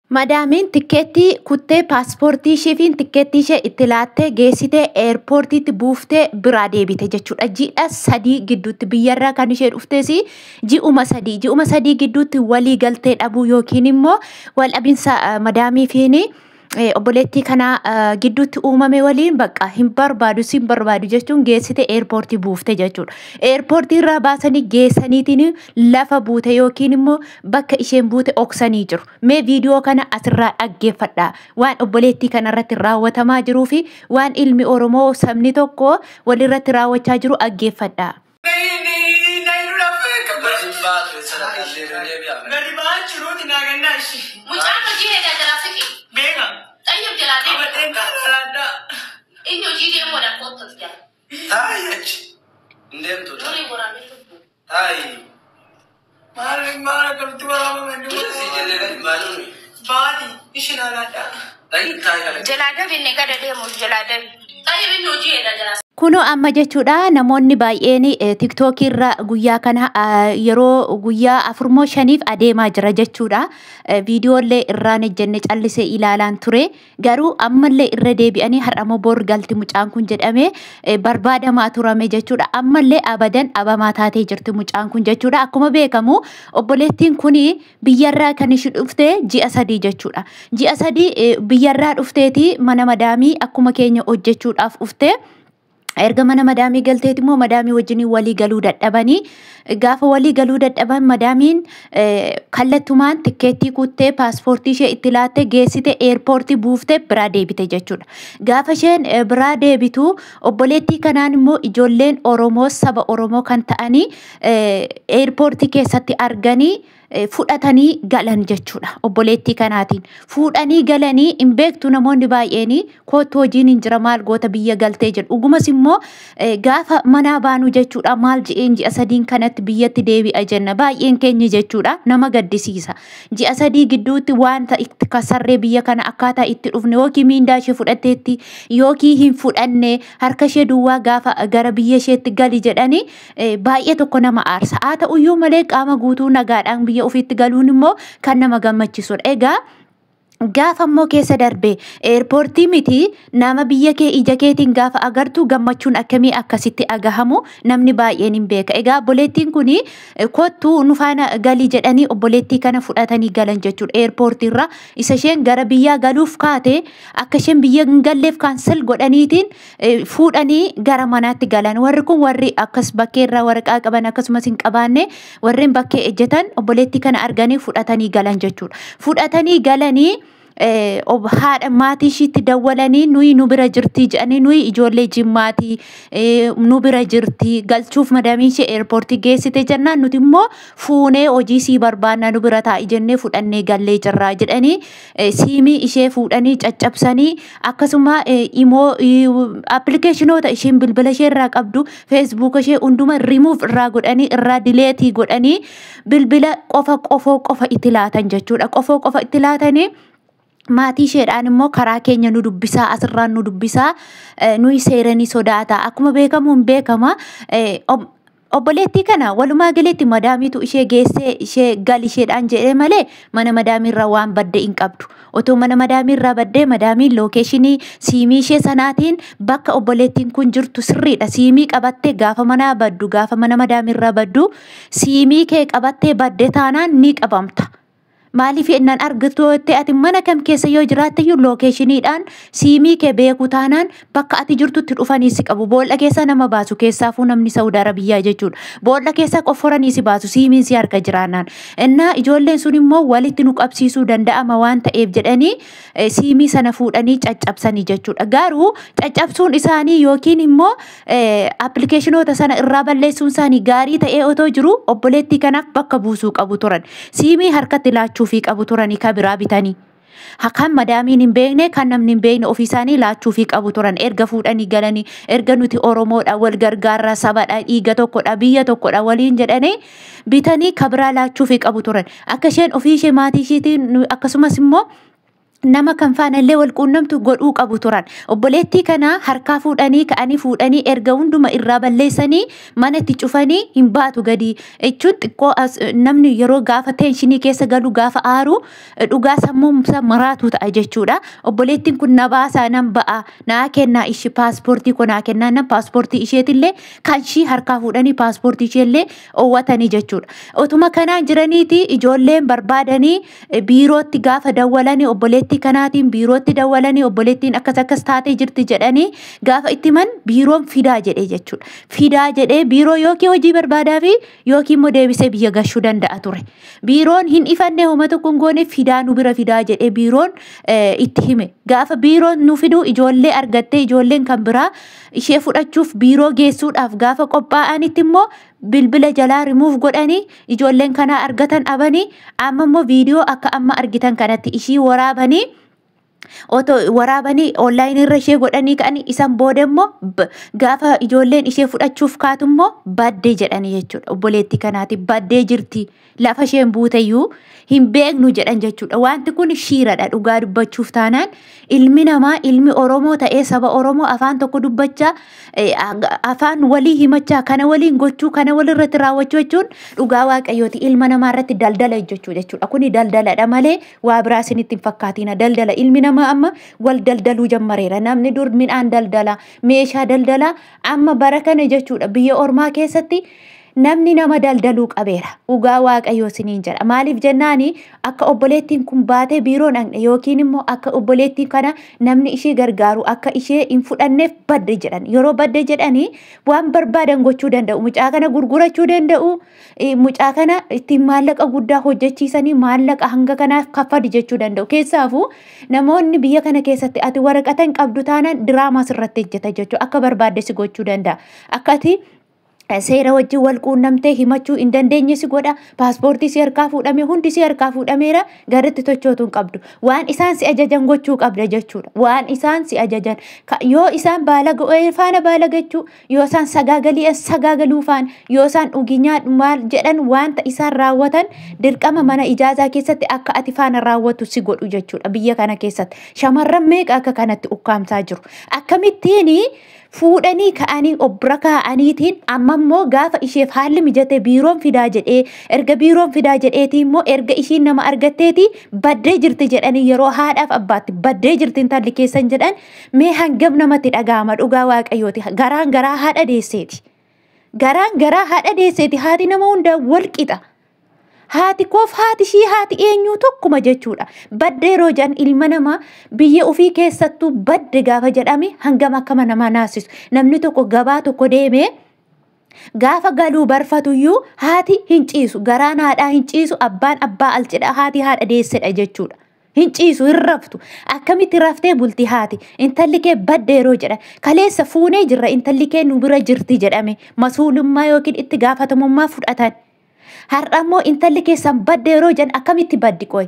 Madaamiin tikkeettii kuttee paaspoortii ishee fi tikkeettii ishee itti laattee geessitee eerpoortiitti buuftee biraa deebite jechuudha. Ji'a 3 gidduutti biyyarraa kan ishee dhuftes ji'uma 3, ji'uma 3 gidduutti walii galtee dhabuu yookiin immoo wal dhabinsa madaamii fi obboleettii kana gidduutti uumame waliin bakka hin barbaadu sin barbaadu jechuun geessite eerpoortii buufte jechuudha. Eerpoortii irraa baasanii geessaniitiin lafa buute yookiin immoo bakka isheen buute oksanii jiru. Mee viidiyoo kana asirraa dhaggeeffadhaa. Waan obboleettii kanarratti raawwatamaa jiruu fi waan ilmi Oromoo sabni tokko walirratti raawwachaa jiru dhaggeeffadhaa. Mucaan hojii eegaa jalaa siqi. Beeka. Xayyab jalaa deema. Qabadheen kaalaadhaa. Inni hojii deemuudhaan koottatu jala. Taayi achi. Hin deemtu. Durii waraabee lubbuu. Taayi. Maal maal akkamitti waraabame? Si jennee gadi baanuun. Baati ishin alaadhaa. Taayi taayi kana. Jalaa dabi inni gada deemuuf jalaa dabi. Xayyab inni hojii eegaa jalaa. Kunoo amma jechuudha namoonni baay'een tiktookii irra guyyaa kana yeroo guyyaa 4 moo 5f adeemaa jira jechuudha. Viidiyoolee irraan ejjenne callisee ilaalaan ture. Garuu ammallee irra deebi'anii har'amoo bor galti mucaan kun jedhamee barbaadamaa turame jechuudha. Ammallee abadan abamaa taatee jirti mucaan kun jechuudha. Akkuma beekamu obboleettiin kun biyyarraa kan ishee dhufte ji'a 3 jechuudha. Ji'a 3 biyyarraa dhufteeti mana madaamii akkuma keenya hojjechuudhaaf dhufte. Erga mana madaamii galteeti immoo madaamii wajjin walii galuu dadhabanii, gaafa walii galuu dadhaban madaamiin kallattumaan tikkeettii kuttee paaspoortii ishee itti laattee geessite eerpoortii buuftee biraa deebite jechuudha. Gaafa isheen biraa deebitu obboleettii kanaan immoo ijoolleen Oromoo saba Oromoo kan ta'anii eerpoortii keessatti arganii fudhatanii galan jechuudha. Obboleettii kanaatiin fuudhanii galanii hin beektu. Namoonni baay'een kootu hojiin hin jira, maal goota biyya galtee jedhu. Dhugumas immoo gaafa manaa baanu jechuudha, maal ji'een ji'a 3n kanatti biyyatti deebi'a jenna baay'een keenya jechuudha. Nama gaddisiisa. Ji'a 3 gidduutti wanta itti kasarree biyya kana akkaataa itti dhufne yookiin miindaa ishee fudhatteetti yookiin hin fudhanne, harka ishee duwwaa gaafa gara biyya isheetti gali jedhanii baay'ee tokko nama aarsa. Haa ta'uyyuu malee qaama guutuu nagaadhaan biyya ofiitti galuun immoo kan nama gammachiisudha. Egaa gaafa immoo keessa darbe eerpoortii miti, nama biyya kee ija keetiin gaafa agartu gammachuun akkamii akkasitti agahamu namni baay'een hin beeka. Egaa obboleettiin kun kottuu nu faana galii jedhanii obboleettii kana fudhatanii galan jechuudha. Eerpoortii irraa isa isheen gara biyyaa galuuf kaate akka isheen biyya hin galleef cancel godhaniitiin fuudhanii gara manaatti galan. Warri kun warri akkas bakkee irraa waraqaa qaban akkasumas hin qabaanne, warreen bakkee ejjetan obboleettii kana arganii fudhatanii galan jechuudha. Fudhatanii galanii haadha maatii ishiitti dawwalanii nuyi nu bira jirti jedhanii, nuyi ijoollee Jimmaatii nu bira jirti, galchuuf madamii ishee eerpoortii geessite jennaan, nuti immoo fuunee hojii sii barbaanna nu bira taa'i jennee fudhannee gallee jirra jedhanii siimii ishee fuudhanii caccabsanii, akkasuma imoo appilikeeshinoota isheen bilbila ishee irraa qabdu, feesbuuka ishee hunduma rimuuf irraa godhanii, irraa delete godhanii, bilbila qofa qofoo qofa itti laatan jechuudha. Qofoo qofa itti laatanii maatii isheedhaan immoo karaa keenya nu dubbisaa, asirraan nu dubbisaa, nuyi seeranii sodaata. Akkuma beekamu hin beekama. Obboleettii kana walumaa galatti madaamiitu ishee geessee ishee gal isheedhaan jedhee malee mana madaamiirraa waan badde hin qabdu. Otoo mana madaamiirraa baddee madaamiin location siimii ishee sanaatiin bakka obboleettiin kun jirtu sirriidha. Siimii qabattee gaafa manaa baddu, gaafa mana madaamiirraa baddu siimii kee qabattee badde taanaan ni qabamta. Maaliif innaan argatu ati mana kam keessa yoo jiraatte iyyuu locationiidhaan siimii kee beeku taanaan bakka ati jirtutti dhufanii si qabu. Boolla keessa nama baasu, keessaafuu namni Saudi Arabiyyaa jechuudha. Boolla keessa qofforanii si baasu siimiin si harka jiraannaan. Innaa ijoolleen sun immoo walitti nu qabsiisuu danda'ama waan ta'eef jedhanii siimii sana fuudhanii caccabsanii jechuudha. Garuu caccabsuun isaanii yookiin immoo appilikeeshinoota sana irraa balleessuun isaanii gaarii ta'ee otoo jiru obboleettii kanaaf bakka buusuu qabu turan. Siimii harkatti laachuufii qabu turanii kan biraa bitanii. Kan madaamiin hin beekne, kan namni hin beekne ofii isaanii laachuufii qabu turan erga fuudhanii galanii, erga nuti Oromoodha, wal gargaarraa, sabadha, dhiiga tokkodha, biyya tokkodha waliin jedhanii bitanii kan biraa laachuufii qabu turan. Akka isheen ofii ishee maatii isheetiin akkasumas immoo Nama kan faana illee wal quunnamtu godhuu qabu turan. Obboleettii kana harkaa fuudhanii ka'anii fuudhanii erga hunduma irraa balleessanii mana itti cufanii hin baatu gadi jechuun xiqqoo namni yeroo gaafa teenshinii keessa galu, gaafa aaru, dhugaa sammuun isaa maraatu ta'a jechuudha. Obboleettiin kun na baasaa, nan ba'a, naa kennaa ishii paaspoortii koo naa kennaa, nan paaspoortii isheetillee kan ishii harkaa fuudhanii paaspoortii isheellee owwatanii jechuudha. Otuma kanaan jiraniiti ijoolleen barbaadanii biirootti gaafa dawwalanii, obboleettii kanaatiin biirootti dawwalanii, obboleettiin akkas akkas taatee jirti jedhanii gaafa itti himan, biiroon fidaa jedhee jechuudha. Fidaa jedhee biiroo yookiin hojii barbaadaa fi yookiin immoo deebisee biyya gashuu danda'a ture. Biiroon hin ifanne, homa tokko hin goone, fidaa nu bira fidaa jedhee biiroon itti hime. Gaafa biiroon nu fidu ijoollee argattee, ijoolleen kan biraa ishee fudhachuuf biiroo geessuudhaaf gaafa qophaa'anitti immoo bilbila jalaa rimuuf godhanii ijoolleen kanaa argatan dhabanii, amma immoo viidiyoo akka amma argitan kanatti ishii waraabanii, otoo waraabanii onlaayinii irra ishee godhanii ka'anii, isan booda immoo gaafa ijoolleen ishee fudhachuuf kaatu immoo baddee jedhanii jechuudha. Obboleettii kanaati baddee jirti, lafa isheen buuteyyuu hin beeknu jedhan jechuudha. Wanti kun shiiradha dhugaa dubbachuuf taanaan. Ilmi namaa, ilmi Oromoo ta'ee, saba Oromoo afaan tokko dubbachaa, afaan walii himachaa, kana waliin gochuu, kana walirratti raawwachuu jechuun dhugaa Waaqayyooti ilma namaa irratti daldala jechuu jechuudha. Kuni daldaladha malee waa biraa isinitti hin fakkaatina. Daldala, ilmi namaa amma wal daldaluu jammareera. Namni dur midhaan daldala, meeshaa daldala, amma bara kana jechuudha biyya ormaa keessatti namni nama daldaluu qabeera. Dhugaa Waaqayyoo isiniin jedha. Maaliif jennaani, akka obboleettiin kun baatee biiroo dhaqne yookiin immoo akka obboleettiin kana namni ishee gargaaru akka ishee hin fudhanneef badde jedhan. Yeroo badde jedhanii waan barbaadan gochuu danda'u. Mucaa kana gurgurachuu danda'u. Mucaa kana ittiin maallaqa guddaa hojjechiisanii maallaqa hanga kanaaf kaffali jechuu danda'u. Keessaafuu namoonni biyya kana keessatti ati waraqata hin qabdu taanaan diraamaa sirratti hojjeta jechuudha. Akka barbaadde si gochuu danda'a. Akka ati seera wajjin wal quunnamtee himachuu hin dandeenye si godha. Paaspoortii si harkaa fuudhame, hundi si harkaa fuudhameera, garatti tochootuu hin qabdu. Waan isaan si ajajan gochuu qabda jechuudha. Waan isaan si ajajan, yoo isaan baala faana baala gachuu, yoo isaan sagaagalii sagaagaluu faana, yoo isaan dhugii nyaadhu maal jedhan, wanta isaan raawwatan dirqama mana ijaazaa keessatti akka ati faana raawwatu si godhu jechuudha. Biyya kana keessatti shamarran meeqa akka kanatti ukkaamsaa jiru? Akkamittiin fuudhanii ka'anii obbira kaa'aniitiin amma immoo gaafa isheef haalli mijate biiroon fidaa jedhee, erga biiroon fidaa jedheetii immoo erga ishiin nama argatteeti baddee jirti jedhanii, yeroo haadhaaf abbaatti baddee jirti intalli keessan jedhan, mee hangam namatti dhaga'ama? Dhugaa Waaqayyooti, garaan garaa haadha deesseeti. Garaan garaa haadha deesseeti. Haati nama hundaa wal qixa. Haati koof haati ishii haati eenyuu tokkuma jechuudha. Badde yeroo jedhan, ilma namaa biyya ofii keessattuu badde gaafa jedhame hangam akkama nama naasisu. Namni tokko gabaa tokko deemee gaafa galuu barfatuyyuu haati hin ciisu. Garaan haadhaa hin ciisu. Abbaan abbaa al jedha, haati haadha deessedha jechuudha. Hin ciisu, hin raftu. Akkamitti raftee bulti haati? Intalli kee badde yeroo jedhan, kaleessa fuunee jirra, intalli kee nu bira jirti jedhame masuulummaa yookiin itti gaafatamummaa fudhatan. Har'a immoo intalli keessan badde yeroo jedhan, akkamitti baddi qoy?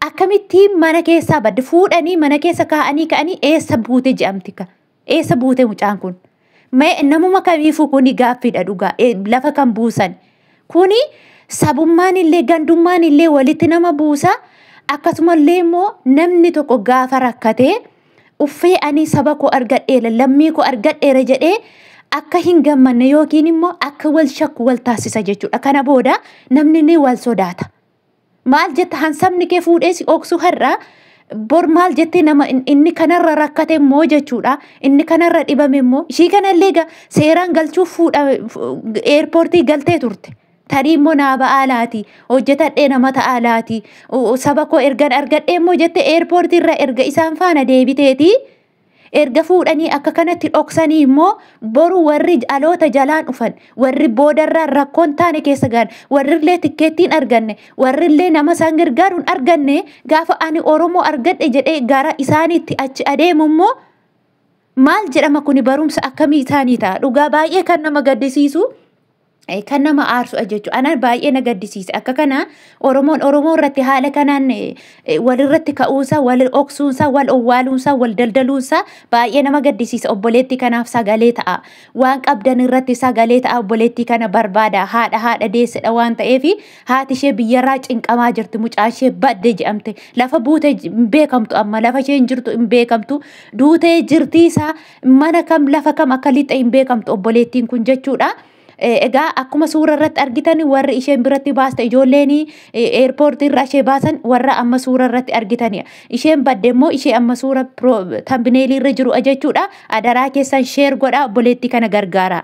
Akkamitti mana keessaa badde? Fuudhanii mana keessa kaa'anii ka'anii eessa buute jedhamti ka? Eessa buute mucaan kun? Mee namuma kamiifuu kuni gaaffiidha dhugaa, lafa kan buusan. Kuni sabummaan illee gandummaan illee walitti nama buusa. Akkasumallee immoo namni tokko gaafa rakkatee uffee ani saba koo argadheera, lammii koo argadheera jedhee akka hin gammanne yookiin immoo akka wal shakku wal taasisa jechuudha. Kana booda namni ni wal sodaata. Maal jetta, hansabni kee fuudhee si ooksu har'a, bor maal jettee nama inni kanarra rakkate immoo jechuudha. Inni kanarra dhibame immoo ishii kanallee seeraan galchuuf fuudha eerpoortii galtee turte. Tarii immoo naa ba'aa laati, hojjetadhee nama ta'aa laati, saba koo ergan argadhee immoo jette eerpoortii irra erga isaan faana deebiteeti. Erga fuudhanii akka kanatti dhoksanii immoo boru warri dhaloota jalaan dhufan, warri boodarraa rakkoon taane keessa gahan, warrillee tikkeettiin arganne, warrillee nama isaan gargaaruun arganne, gaafa ani Oromoo argadhe jedhee gara isaaniitti achi adeemu immoo maal jedhama? Kuni barumsa akkamii isaanii ta'a? Dhugaa baay'ee kan nama gaddisiisu. Kan nama aarsu jechuudha. Anaan baay'ee na gaddisiise. Akka kana Oromoon Oromoo irratti haala kanaan walirratti ka'uunsaa, wal dhoksuunsaa, wal owwaaluunsaa, wal daldaluunsaa baay'ee nama gaddisiisa. Obboleettii kanaaf sagalee ta'a. Waan qabdan irratti sagalee ta'a. Obboleettii kana barbaada. Haadha haadha deessedha waan ta'eef haati ishee biyyarraa cinqamaa jirti. Mucaa ishee badde jedhamte. Lafa buute hin beekamtu amma. Lafa isheen jirtu hin beekamtu. Duutee jirtii isaa mana kam lafa kam akka lixa hin beekamtu obboleettiin kun jechuudha. Egaa akkuma suura irratti argitan warri isheen biratti baaste ijoolleen eerpoortii irraa ishee baasan warra amma suura irratti argitan. Isheen badde immoo ishee amma suura tambineelii irra jiru jechuudha. Adaraa keessan share godhaa, obboleettii kana gargaara.